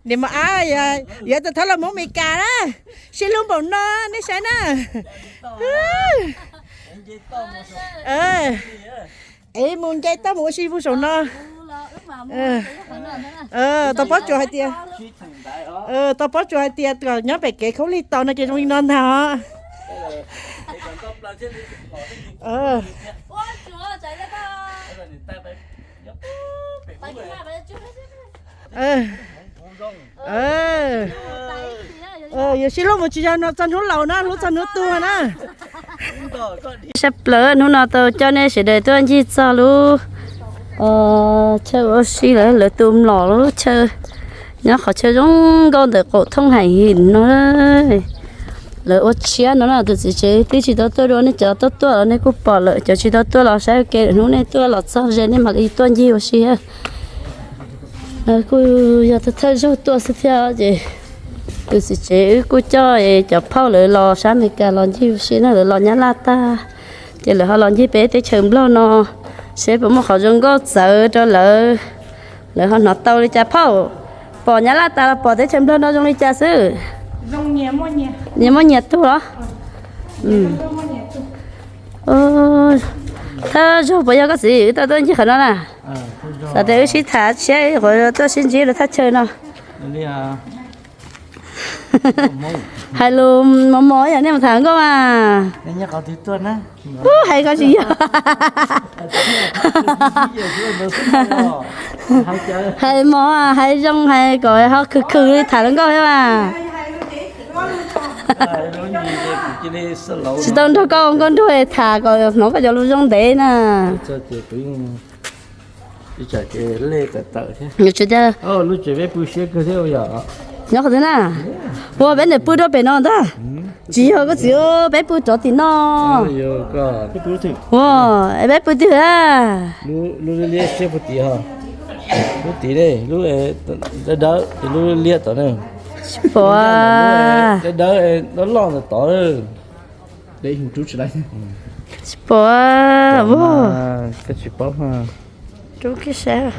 Niam mos ab, yuav tau thawb los mus Meskas na, sib hlub npaum no nej saib na. Es mus nce toj mus ua si pu saum no. Tau paub tsuas hais tias, tau paub tsuas hais tias kom nyob pem kev khaub lig tos no ces zoo li no ntag os. Yuav sib hlub mus tsis yog no txog hnub laus na, hlub txog hnub tuag na. Sab plaws hnub no tau coj nej sawv daws tuaj ncig txog lub chaw ua si lawv, lawv tus mlom lub chaw, nyob qhov chaw zoo nkauj ntawm qaum thooj hais him no. Lawv ua tshiab no na, tus txiv tsev twb tsis tau tuaj dua, nej cov tuaj tuaj los nej kuj pom lawm, cov tsis tau tuaj los saib ua ke, hnub nej tuaj los txog ze nej mam li tuaj ncig ua si. Kuj yog thawj thawj zaug tuaj xwb thiab ces tus txiv tsev wb kuj coj cov phauj lawv los sab Amelikas los ncig ua si na, lawv los Nyab Laj tag ces lawv ho los ncig peb teb chaws Nplog no seb puas muaj qhov zoo nkauj txawv rau lawv. Lawv ho hnov tau li cas phauj? Pom Nyab Laj tas los pom teb chaws Nplog no zoo li cas xwb? Nyias muaj nyias tug los? Thawj zaug puas yog koj txiv wb tau tuaj ncig qhov no na? Xav tias wb sib tham tshiab qhuav tuaj sib ntsib rau thaj chaw no. Hais lus mos mos yog nej mus tham nkauj mas. Hais koj tsis yog. Hais mos hais zoo hais kom ho khwv khwv li tham nkauj thiab mas. Tsis tau nrog koj ua nkauj nraug tham kom hnov koj cov lus zoo ntev na. Nyob qhov twg na? Ua peb ntawm pw rau pem no ntag. Tsis yog koj txiv, peb pw rov tim no. Ua, peb pw twg a? Lub liab siab puag tim, lub tim ne, lub dawb dawb, lub liab tom ne. Tsis pom. Dawb dawb loj loj ntawm tod. Tsis pom. Koj tsis paub. Rub kiag saib.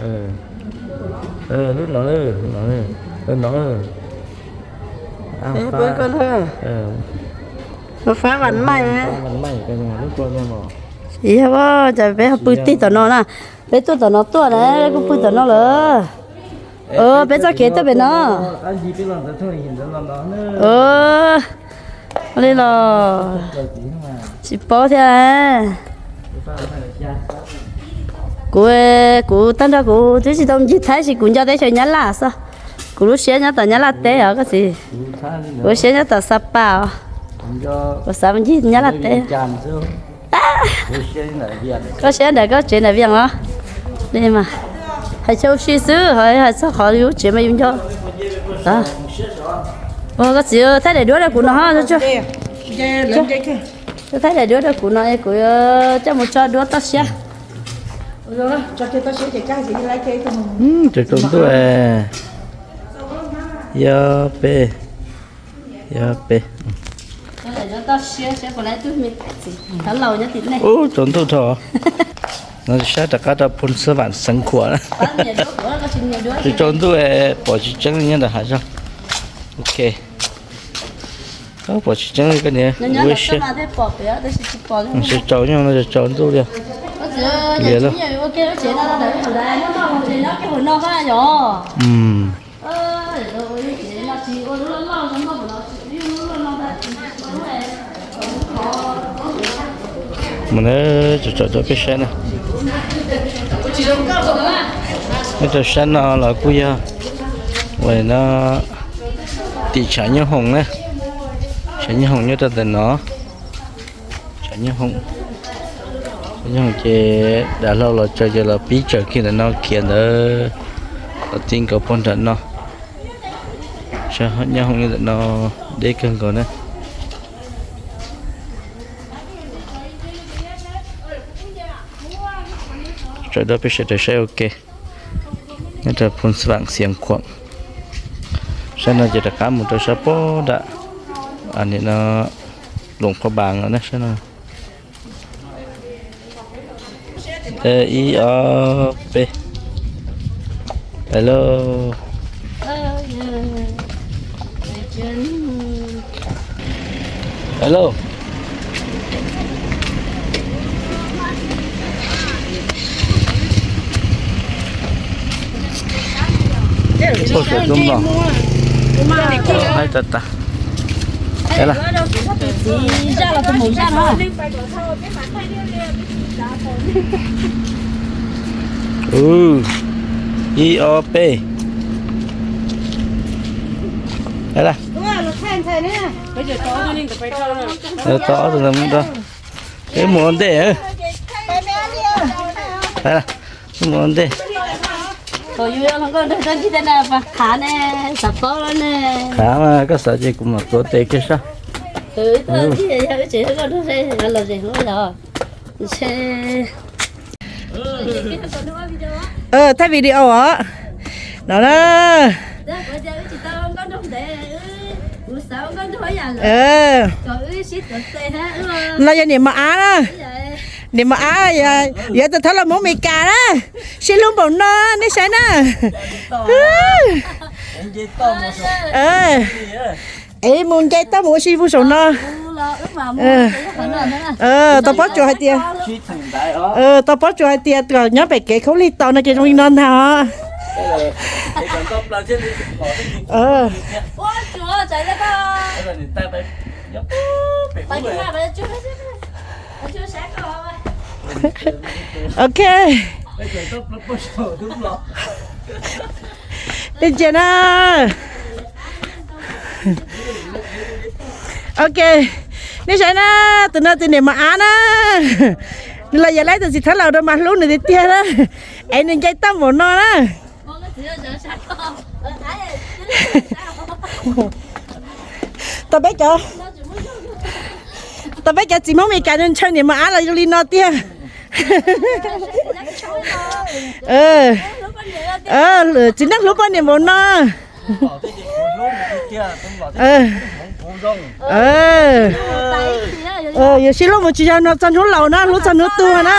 Lub no, lub no. Fab vas maij. Yog cas peb ho pw tig tom no na. Peb tuaj tom no tuaj na, peb kuj pw tom no lawm. Peb txoj kev tuaj pem no. Li los tsis paub thiab. Kuv, kuv tag nrho kuv twb tsis tau ncig Thaib, kuv nco teb chaws Nyab Laj xwb. Kuv lub siab nyob tom Nyab Laj teb os koj txiv. Kuv lub siab nyob tom Sapa os. Kuv xav mus ncig Nyab Laj teb. Koj siab ntawm koj tsev ntawm Vias os. Li mas, hais chaw ua si xwb, hais txog qhov yus tsev mas yus nco. Ua koj txiv thaij daim duab rau kuv no. Thaij daim duab rau kuv no es kuv coj mus tso duab toj siab. Cov tsaus ntuj, yog peb, yog peb. Ub, tsaus ntuj dhau. No saib rov qab rau Phoos Xab Vam xeev Khuam. Tsaus ntuj pom tsis tseeb nyob ntawm hav zog. Ok. Pom tsis tseeb koj niam. Tsaus ntuj li. Liam lauj. Mus na, tsom tsom rau peb saib na. Nyob rau sab no los kuj yog ua no, tim tshav nyoob hoom na. Tshav nyoob hoom nyob rau ntawm no. Tshav nyoob hoom, tshav nyoob hoom ces dav hlau los tsaws ces los pib tsaws kiag ntawm no khiav ntawd los ti nkaus puag nram no. Tshav nyoob hoom nyob ntawm no deb kawg nkaus na. Tsom rau peb sawv daws saib ua ke. Nyob rau Phoos Xab Vam xeev Khuam. Sab no ces rov qab mus rau sab pob nram, nim no Loos Phaj Npaas no na sab no. Ib ob peb. Hello. Hello. Ua sawv tub nplog. Haib tas tas. Ela. Ib ob peb. Ela. Tau ob tug ntawd mus rau. Peb mus ua ntej. Peb mus ua ntej. Qhav mas koj xav ces kuv mam tuav tes kiag sab. Thaij video os no na. No yog niam mos ab na. Niam mos ab, yog tus thab laug Hmoob Amelikas na. Sib hlub npaum no, nej saib na. Es mus nce toj mus ua si pug saum no. Tau pob tsuas hais tias, tau pob tsuas hais tias kom nyob pem kev khaub lig tos no ces zoo li no ntag os. Ok. Peb ntsia na. Ok, nej saib na, tus no tus niam mos ab na. Nws los yog laib tus txiv thab laug rau mas hlub nws tiag tiag na. Es nws nce toj npaum no na. Tau peb cov, tau peb cov txiv Hmoob Amelikas ntshaw niam mos ab los zoo li no tiag. Txiv neej hlub poj niam npaum no. Yuav sib hlub mus tsis yog no txog hnub laus na, hlub txog hnub tuag na.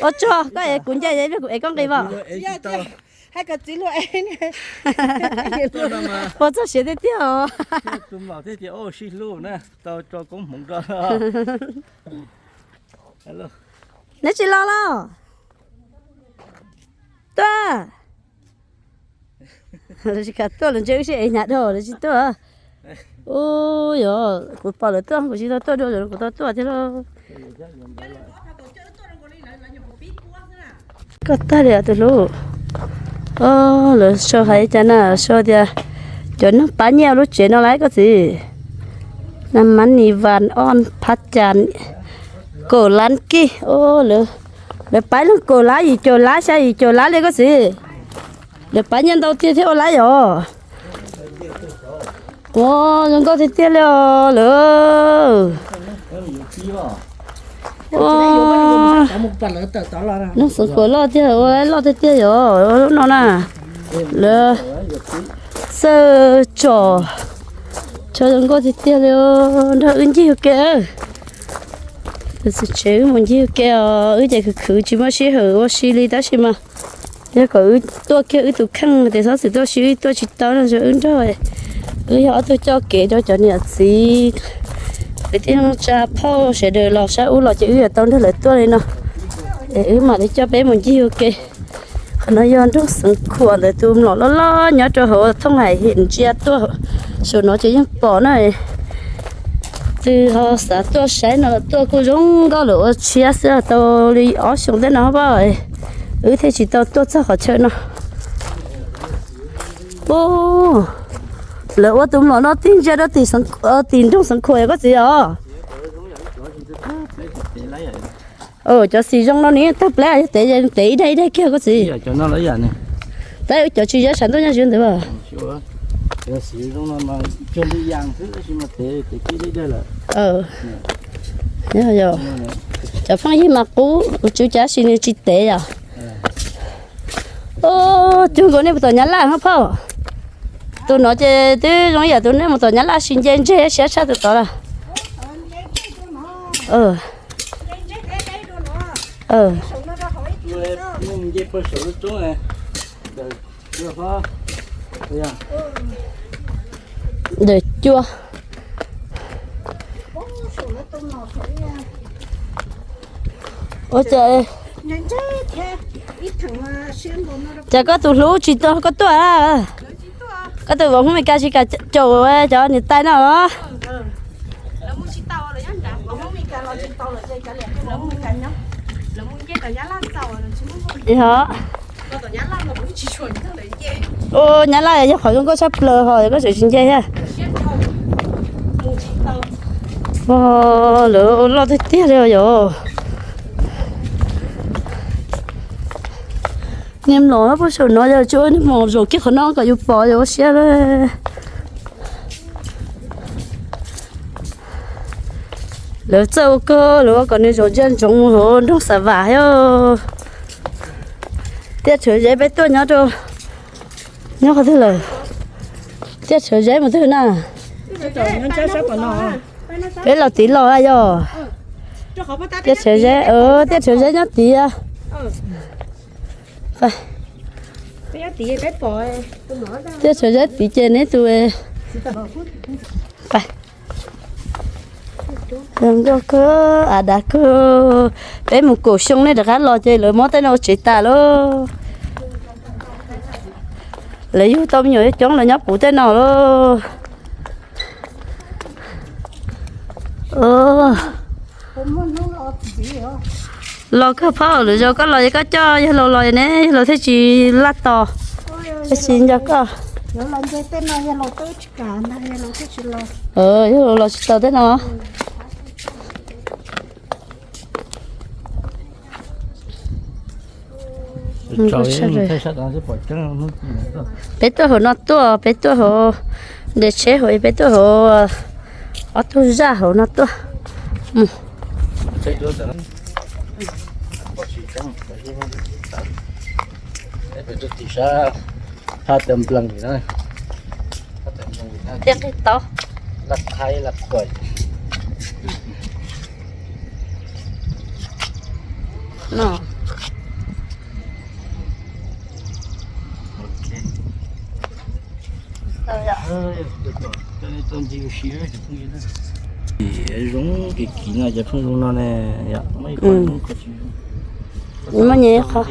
Ua tsaug koj es kuv nce, kuv ev koj nqi os. Ua txog siav tiag tiag os. Sib hlub na, tau tso koob hmoov rau. Neb tsis los los? Tuaj. Lawv tsis kam tuaj, lawv ntsia wb sib ev hnyav dhau lawv tsis tuaj. Ub, yog kuv pom lawv tuaj kuv tsis tau tuaj dua, kuv tau tuaj thiab lauj. Koj tag li tus hlub. Lawv sau hais cas na, sau tias cov neeg pab nyiaj lub tsev no lawm koj txiv. Naj mab ni vas ob phab cas kaum lab kib. Lawv pab leej kaum lab, yim caum lab, xya yim caum lab li koj txiv. Lawv pab nyiaj ntau tiag thiab ua lab yom. Ua zoo nkauj tiag tiag li os lawm. Ua, neeg xeev khuam loj tiag, ua laj loj tiag tiag yom, lub no na. Lawv xawj tsom, tsom zoo nkauj tiag tiag li, nrog wb ncig ua ke. Tsev wb mus ncig ua ke os, wb ces khwv khwv tsis muaj sij hawm ua si li tab sis mas yog kom wb tuaj kiag wb tus kheej ces txhob txwm tuaj si, wb tuaj tsis tau no, wb nrog, wb yog ob tug coj kev rau cov niam txiv kwv tij neej tsa phauj sawv daws los sab ub los ces wb yuav tau nrog lawv tuaj li no. Es wb mam li coj peb mus ncig ua ke. Qhov no yog nroog Xeev Khuam ntawd tus mlom loj loj nyob rau hauv thooj hais hem ntsia tuaj saum no ces yeej pom na. Tus ho xav tuaj saib no los tuaj kuj zoo nkauj, lawv ua tshiab xwb tau li ob xyoos tej no pab wb thiaj tsis tau tuaj txog qhov chaw no. Ub, lawv ua tus mlom no tig ntsia rau tim nroog Xeev Khuam koj txiv os. Cov xim zoo no nws tawg plab, yog tev tev ib daig ib daig kiag koj txiv. Tab wb cov tsis yog sab ntuj nyaj zw ntawd. Cov phooj ywg mas qub tsw cab sis nws tsis tev yom. Cug nkaus nej mus tom Nyab Laj hov phauj. Tus no ces twb zoo ib yam tus nej mus tom Nyab Laj sis nce ntseg siab tshaj tus tod lawm. Nce pawg saum lub roob. Ntawm cua. Ua cas, cas koj tus hlub tsis tau koj tuaj? Koj tus vauv Hmoob Meskas tsis kam caum cov niam tais no los? Yog. Ua Nyab Laj yog qhov zoo nkauj tshaj plaws ho koj tseem tsis nce thiab. Lawv loj tiag tiag li yom. Niag mlom puag saum no yog tsis ua niag mlom zaum kiag qhov no kom yus pom yus ua siab. Lawv txawj ua kawg, lawv ua kom nws zaum ntsia ntsoov mus hauv nroog Xav Vam thiab. Tiaj Rhawv Zeb peb tuaj nyob rau, nyob qhov twg lawm? Tiaj Rhawv Zeb mus twg na? Peb los tid los yog. Tiaj Rhawv Zeb, Tiaj Rhawv Zeb nyob tid. Tiaj Rhawv Zeb tid ces neb tus zoo nkauj kawg, av dav kawg. Peb mus kaum xyoo nej rov qab los ces lawv muab tej no ua tsev tas lauj. Lawv yug tau me nyuam coob lawv nyob puv tej no lauj. Los kawg phauj, lwm zaus koj los es koj coj yawg laus los ne, yawg laus thiaj tsis laj tos, thiaj tsis nco koj. Yawg laus los tsis tau tej no. Peb tuaj hauv no tuaj, peb tuaj hauv, nres tsheb hauv, peb tuaj hauv ob tug zaj hauv no tuaj. Tiaj qig tau. No. Zoo kiv kiv no cov phooj ywg no ne, muaj nyias qhov.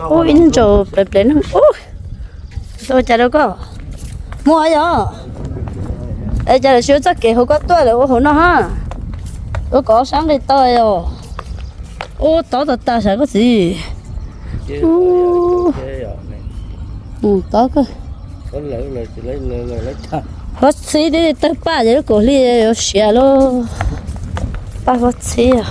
Ub, ib ntsaum plev plev no. Ub, ua cas rau koj? Muaj yog? Es cas lawv tsis ua txoj kev hauv koj tuaj lawv ua hauv no ha? Ua kom sab nqis tau yog. Ub, tob tas tas sav koj txiv. Tob kawg. Huab txhib twb tawg paj ces lub kaum hli yuav siav lauj. Paj huab txhib.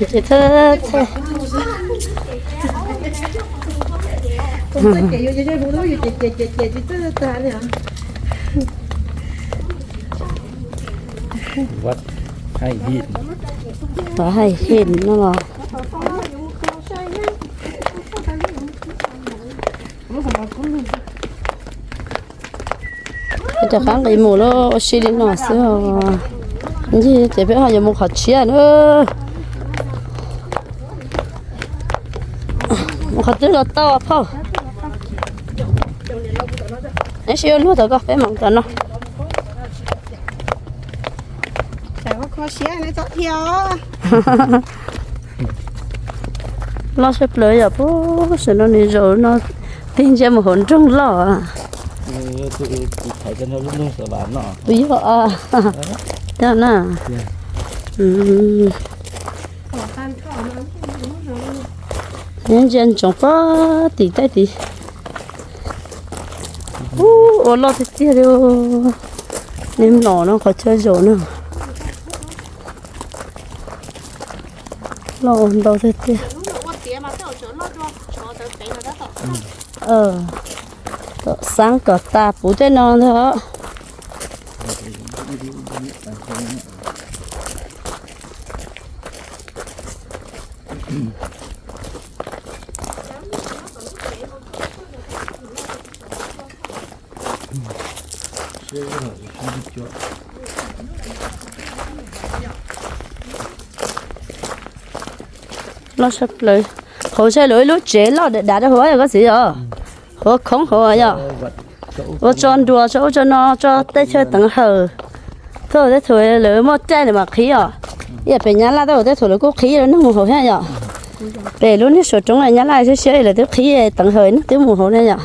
Ces thawj thawj. Tov hais him no los. Cov qab nqis mus lawm ua si li no xwb. Ncig ces peb ho yuav mus qhov tshiab na. Mus qhov twg los tau phauj. Neb sim ua luag tom koj peb mus tom no. Loj siab plaws yom, puag saum no nws zaum no tig ntsia mus hauv nroog loj. Kuv yog na. Nyob ntsia ntsoov pob tim tej tid. Ub, ua loj tiag tiag li. Neb mlom no qhov chaw zaum no. Loj ntau tiag tiag. Tom xaab kom tas puv tej no ntag. Loj sab plaws. Hauv ntshe lawv ib lub tsev loj dav dav rau hauv yog koj txiv yom? Hauv khoob hauv yom? Ua tso nruas tso ub tso no tso tej chaw teev hawm. Thawj tej thaum lawv muaj caij lawv mam qhib os. Ib yam pem Nyab Laj tej thaum lawv kuj qhib lawv neeg mus hauv thiab yom? Pem lub niag saum roob Nyab Laj siab siab lawv twb qhib teev hawm neeg twb mus hauv na yom?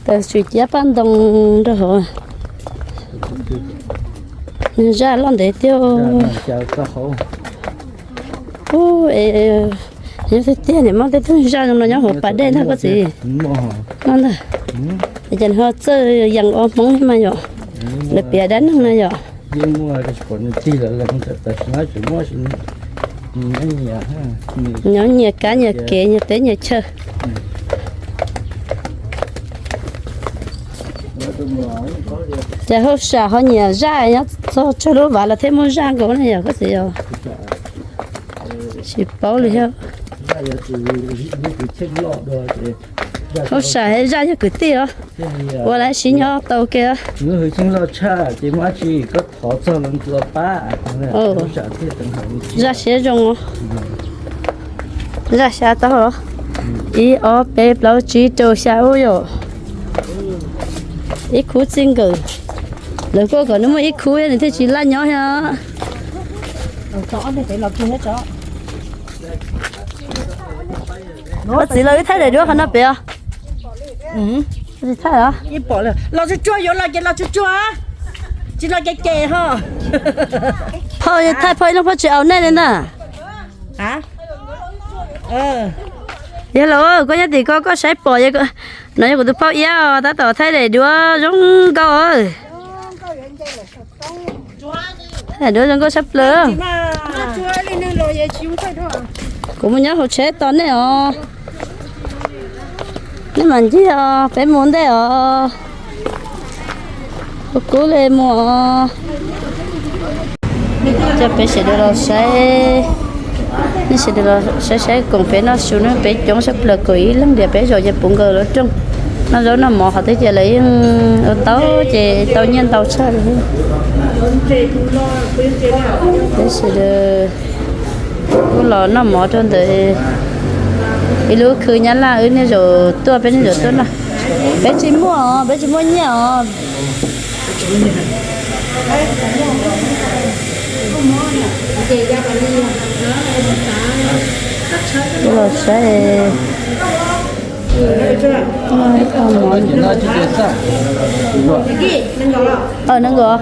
Tawm tswm ciab paj ntoo rau hauv. Zaj loj ntev tiag. Ub, nyob tiag tiag niam, muaj tej tug zaj zoo no nyob hauv pas dej ntag koj txiv. Muaj ntag. Es cas nws ho txawj yees ua Hmoob thiab mas yom? Lawv piav dab neeg na yom? Nyob nyias kab nyias kev nyias teb nyias chaw. Ces hauj sam ho nyiam zaj nyob txog tsawg lub vaj los thiaj muaj zaj nkaus ne yom koj txiv yom? Tsis paub li thiab. Hauj sam zaj yog kwv tij os, ua lawv siv nyob tau ke. Lub hwj chim loj tshaj ces muaj dab tsi koj thov txog los pab. Zaj siab zoo, zaj xya tau. Ib ob peb plaub tsib rau xya ub yom. Ib khub txij nkawm. Lawv kuj kom nws muaj ib khub nws thiaj tsis laj nyob thiab. Koj txiv los wb thaij daim duab qhov no pem os. Tsis thaij los? Los tsuag tsuag, yuav los ces los tsuag tsuag, tsis los ces ces ho. Phauj, thaij phauj ib leeg phauj tsis aus nej li ntag. Yog los koj nyob tim ko koj saib pom, no yog kuv tus phauj iab os, tab tom thaij daim duab zoo nkauj. Thaij daim duab zoo nkauj sab plaws. Kuv mus nyob hauv tsheb tos nej os. Nej mam ncig os, peb mus ntej os. Kub kub li mus os. Coj peb sawv daws los saib, nej sawv daws los saib saib koom peb noj su na, peb coob sab plaws kaum ib leeg tias peb zaum ces puv nkaus lub rooj. Noj zaub noj mov qhov twg ces lawv yeej ua tau ces tau nyiaj ntau tshaj li. Peb sawv daws kuj los noj mov rau ntawm ib lub khw Nyab Laj, wb niaj zaus tuaj, peb niaj zaus tuaj noj. Peb tsis muaj os, peb tsis muaj nyiaj os. Los saib. Nees nkaum.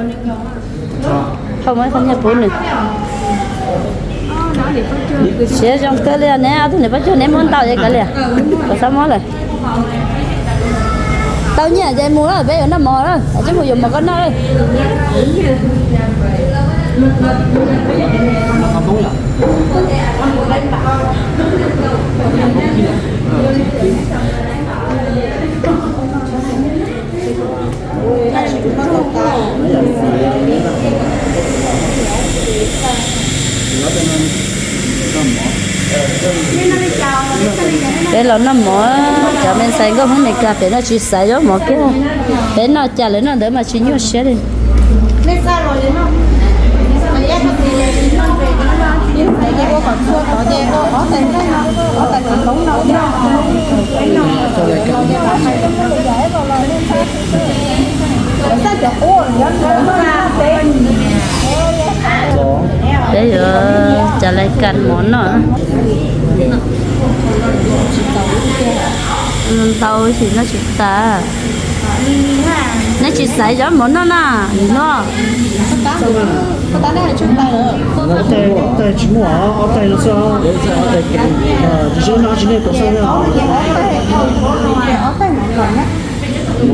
Phauj muab ib qho nyiaj pub nws. Siab zoo kawg li os, neb ob tug niam pab cuag neb muab ntau ces kav liam, kom txhob muab lawm. Tau nyiaj ces mus lawm, peb yuav noj mov lawm, tsis mus yuav mov koj noj lawm. Peb los noj mov, cov me ntxhais nkauj Hmoob Meskas pem no tsis xaiv zaub mov kiag. Peb noj cas lawv noj ntawd mas tsis nyuaj siab li. Peb yuav cas lais kas mov noj. Ntau sim noj tsis tas. Nej tsis xaiv zaub mov noj na, nim no.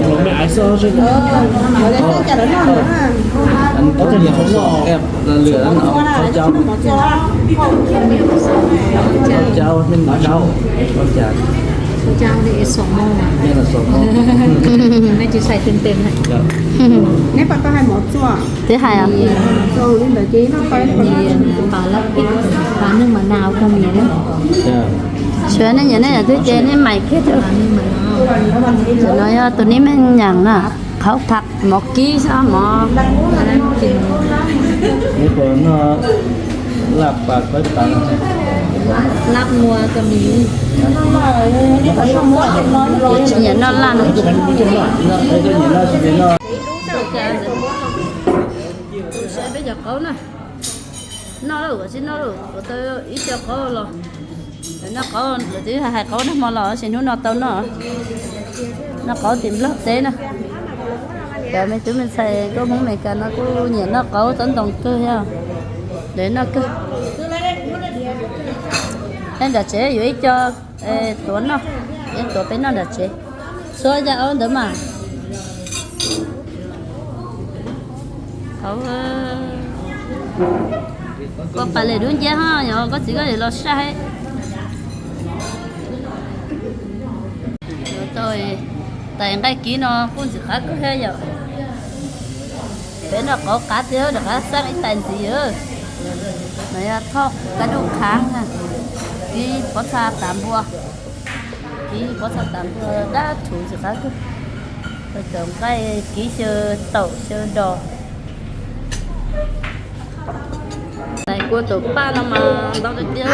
Twb hais os. Sawv nej nyiam nej yam twg ces nej mais kiag. Tam no yog tus nib me nyaam na, qhauv tham mov kib xwb mov. Tsis nyiam noj laj no. Saib peb cov qaub na. Noj lawm, tsis noj lawm, ua tau ib co qaub los. Noj qaub, lawv twb hais qaub nag hmo los, tab sis hnub no tau noj. Noj qaub tim Nplog teb na. Cov me tub me ntxhais nkauj Hmoob Amelikas no kuj nyiam noj qaub tsob ntoo kawg thiab. Lawv noj kawg. Nram tsev yuav ib co tuav noj, tuav peb noj nram tsev. Txhua yam ntawd mas. Koj pas lem dub nciab ho, yog koj txiv koj los saib. Yuav tau tais nqaij kib no kuj ntxim qab kawg thiab yom. Peb noj qaub qab tiag, rov qab xaj ib tais ntxiv. No yog thoj kab duj khab, kib pob txha tav npua, kib pob txha tav npua dab thuv ntxim qab kawg. Cov nqaij kib xyaw taum xyaw dos. Tais kua taum paj no mas ntau tiag tiag.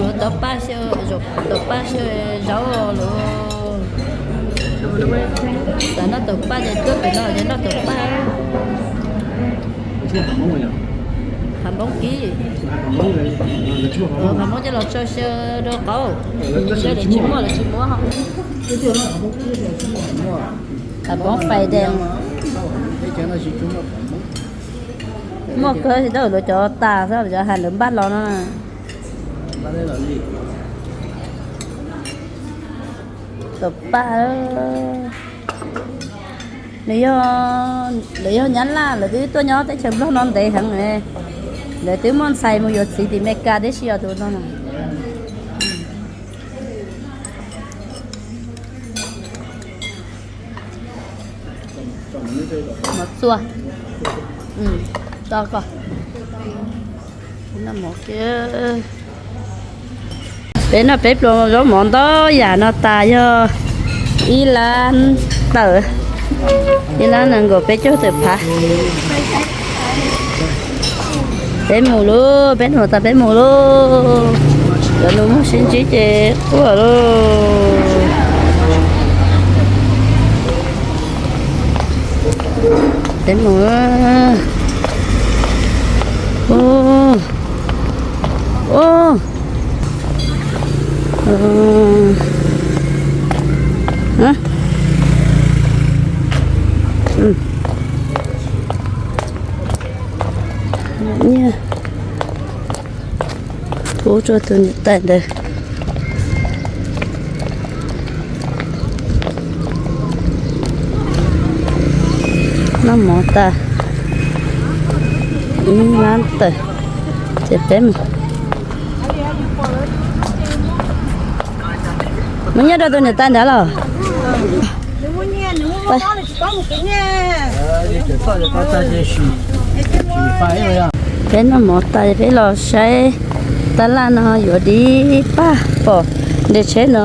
Luag taum paj xyaw, taum paj xyaw zaub lawm. Xav noj taum paj ces tuaj pem no ces noj taum paj. Phav npoob kib. Phav npoob coj los tso xyaw rau qaub. Lawv tsis muaj, lawv tsis muab. Phav npoob fais dees. Muaj kawg, tsis tau lawv cov tas xwb, cov hais lawv npaj los no. Taum paj, nws yog, lawv yog Nyab Laj, lawv twb tuaj nyob teb chaws Nplog no ntev heev. Lawv twb muaj ntxhais mus yuav txiv tim Meskas tib si os tus no. Mov txua. Tso koj. Peb noj peb pluas zaub mov ntau yam no tas yog ib lab tawm, ib lab nees nkaum peb caug tawm phav. Peb mus lauj, peb noj tas peb mus lauj. Cov nus muag sib ntsib ces quaj lauj. Peb mus. Ub, ub. Nyiaj pub rau tus niam tais ntawd. Noj mov tas ib lab tawm, ces peb mus. Muab nyiaj rau tus niam tais ntawd los? Peb noj mov tas peb los saib tab laj no yuav dib paj pom nres tsheb no.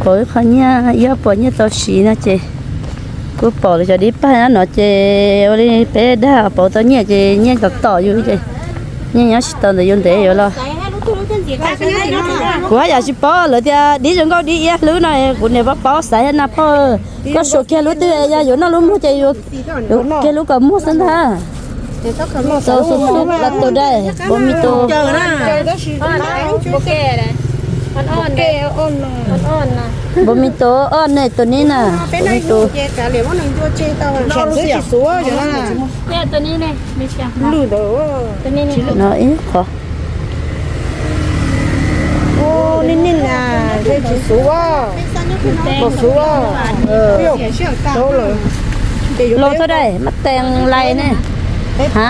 Pom ib qho nyiaj, ib ob puas nyiaj tau siv no ces kuj pom lawv cov dib paj no ces ua li peb dag pauv tau nyiaj ces nyiaj tom tom yus ces nyiaj nyob tsis tau ntawm yus ntev yuav los. Kuv haj yam tsis paub, lawv tias dib zoo nkauj dib iab hlwb no, kuv niam paub paub xaiv na phauj. Koj suav kiag lub twg, yog yuav noj lub muag ces yuav kiag lub kom muag xwb ntag. Tau xu xu la tus dai, npua me tus. Npua me tus, o ne tus ni na. Npua me tus. No ib qho. Ub, nej nej na, tej tsis xuv os. Los xuv os. Tau lawm. Los tau dai, mab tees lais ne. Ha.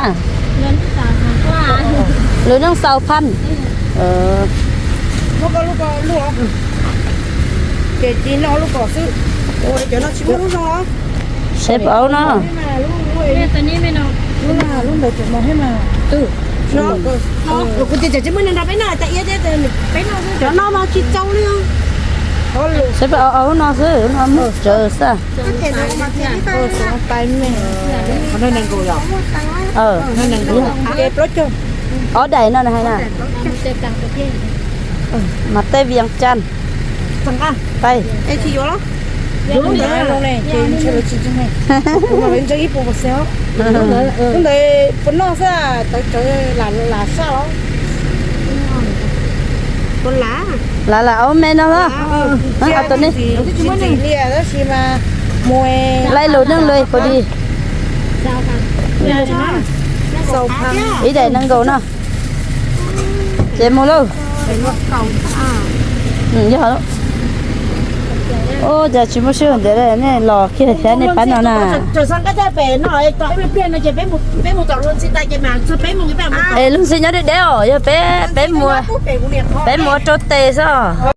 Lwm neej xaus phaj. Ces tsis noj lub kom xwb. Cov no tsis muaj lub zoo los? Seb puas aub no. Kuv tias tsis muaj neeg nrog peb noj, tas iab thiab peb noj, cov no mas tsis txaus li. Seb puas aub no xwb, no muab tsawv xwb. Ob daim no hais na. Mas tej Vias Cas. Qai. Ntawd puas noj xwb, tawv tsawv lam saj los. Lav lam aub me no xwb. Tus ne, laij lus neej lus kuv di. Ib daim nees nkaum no. Ces mus lauj. Yog, ua cas tsis muaj sij hawm ntev li, nej los kiag thiab nej pab no na. Es luag ntxhi nyob deb deb os, yog peb, peb mus, peb mus ua rau tes xwb.